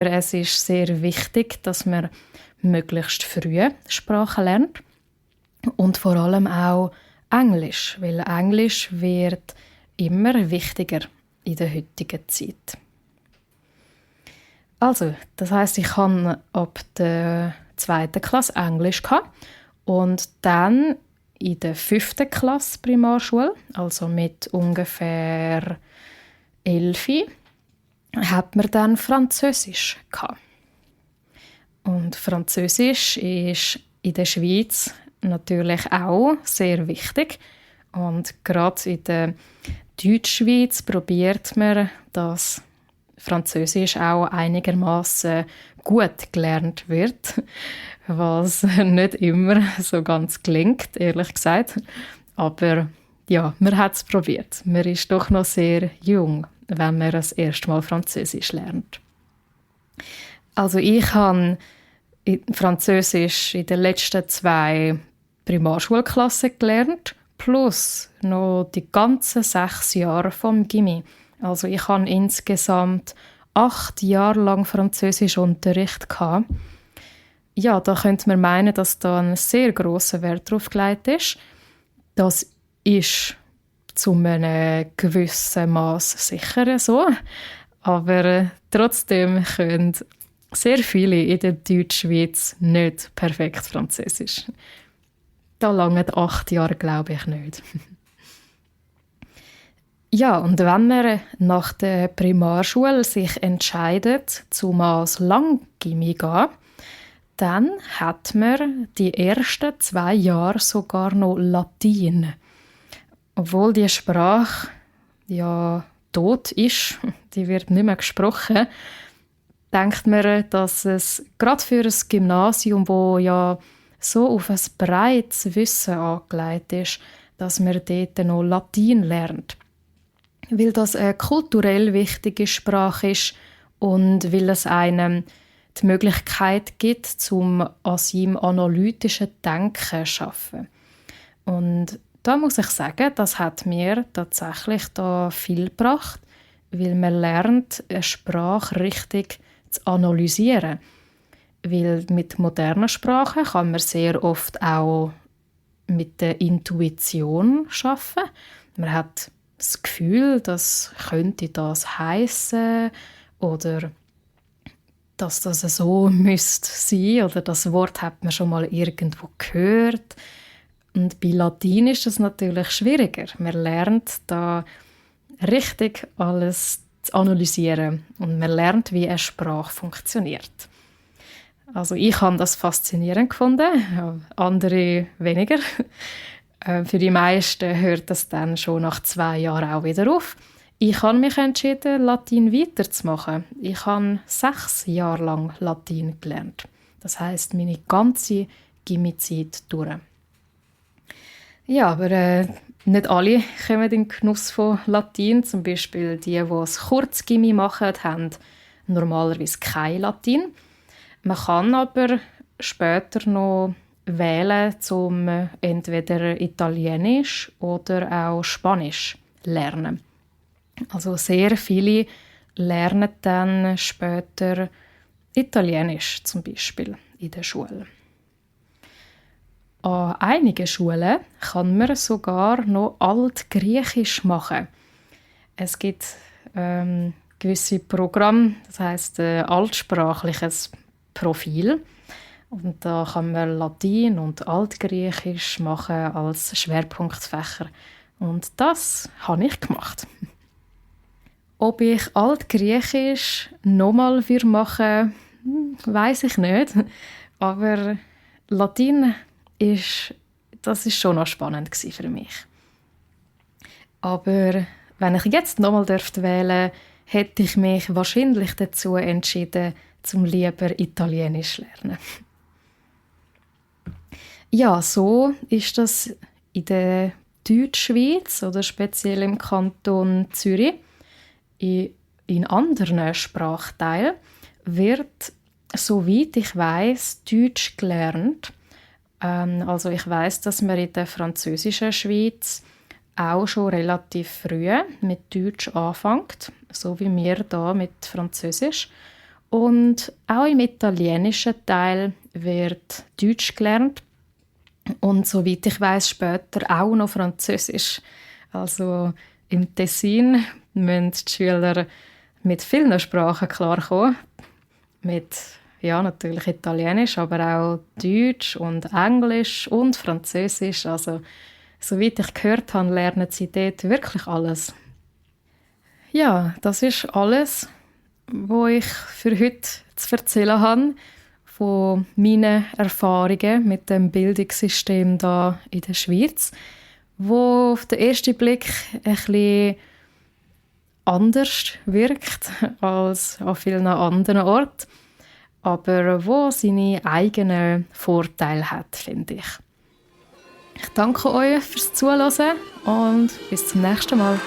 Es ist sehr wichtig, dass man möglichst früh Sprachen lernt und vor allem auch Englisch, weil Englisch wird immer wichtiger in der heutigen Zeit. Also, das heißt, ich hatte ab der 2. Klasse Englisch und dann in der 5. Klasse Primarschule, also mit ungefähr 11, hat man dann Französisch gehabt. Und Französisch ist in der Schweiz natürlich auch sehr wichtig. Und gerade in der Deutschschweiz probiert man, dass Französisch auch einigermaßen gut gelernt wird, was nicht immer so ganz gelingt, ehrlich gesagt. Aber ja, man hat es probiert. Man ist doch noch sehr jung, wenn man das erste Mal Französisch lernt. Also ich habe Französisch in den letzten 2 Primarschulklassen gelernt, plus noch die ganzen 6 Jahre vom Gymi. Also ich habe insgesamt 8 Jahre lang Französischunterricht gehabt. Ja, da könnte man meinen, dass da ein sehr grosser Wert drauf gelegt ist. Das ist zu einem gewissen Maß sicher so. Aber trotzdem können sehr viele in der Deutschschweiz nicht perfekt Französisch. Da langen 8 Jahre, glaube ich, nicht. Ja, und wenn man nach der Primarschule sich entscheidet, zum Lang-Gymi gehen, dann hat man die ersten 2 Jahre sogar noch Latein. Obwohl die Sprache ja tot ist, die wird nicht mehr gesprochen, denkt man, dass es gerade für ein Gymnasium, wo ja so auf ein breites Wissen angelegt ist, dass man dort noch Latein lernt. Weil das eine kulturell wichtige Sprache ist und weil es einem die Möglichkeit gibt, zum an seinem analytischen Denken zu arbeiten. Und da muss ich sagen, das hat mir tatsächlich da viel gebracht, weil man lernt, eine Sprache richtig zu analysieren. Weil mit modernen Sprachen kann man sehr oft auch mit der Intuition arbeiten. Man hat das Gefühl, das könnte das heißen oder dass das so müsste sein oder das Wort hat man schon mal irgendwo gehört. Und bei Latein ist das natürlich schwieriger. Man lernt da richtig alles zu analysieren und man lernt, wie eine Sprache funktioniert. Also ich habe das faszinierend gefunden, andere weniger. Für die meisten hört das dann schon nach 2 Jahren auch wieder auf. Ich habe mich entschieden, Latein weiterzumachen. Ich habe 6 Jahre lang Latein gelernt. Das heisst, meine ganze Gymi-Zeit durch. Ja, aber nicht alle kommen in den Genuss von Latein. Zum Beispiel die ein Kurzgymi machen, haben normalerweise kein Latein. Man kann aber später noch wählen, um entweder Italienisch oder auch Spanisch lernen. Also sehr viele lernen dann später Italienisch zum Beispiel in der Schule. An einigen Schulen kann man sogar noch Altgriechisch machen. Es gibt gewisse Programme, das heisst altsprachliches Profil. Und da kann man Latein und Altgriechisch machen als Schwerpunktfächer. Und das habe ich gemacht. Ob ich Altgriechisch nochmal machen würde, weiss ich nicht. Aber Latein das ist schon noch spannend für mich. Aber wenn ich jetzt nochmal wählen dürfte, hätte ich mich wahrscheinlich dazu entschieden, zum lieber Italienisch lernen. Ja, so ist das in der Deutschschweiz oder speziell im Kanton Zürich. In anderen Sprachteilen wird, soweit ich weiss, Deutsch gelernt. Also ich weiss, dass man in der französischen Schweiz auch schon relativ früh mit Deutsch anfängt, so wie wir da mit Französisch. Und auch im italienischen Teil wird Deutsch gelernt und soweit ich weiß später auch noch Französisch. Also im Tessin müssen die Schüler mit vielen Sprachen klarkommen. Mit natürlich Italienisch, aber auch Deutsch und Englisch und Französisch. Also soweit ich gehört habe, lernen sie dort wirklich alles. Ja, das ist alles, was ich für heute zu erzählen habe von meinen Erfahrungen mit dem Bildungssystem hier in der Schweiz, wo auf den ersten Blick ein bisschen anders wirkt als an vielen anderen Orten, aber wo seine eigenen Vorteile hat, finde ich. Ich danke euch fürs Zuhören und bis zum nächsten Mal.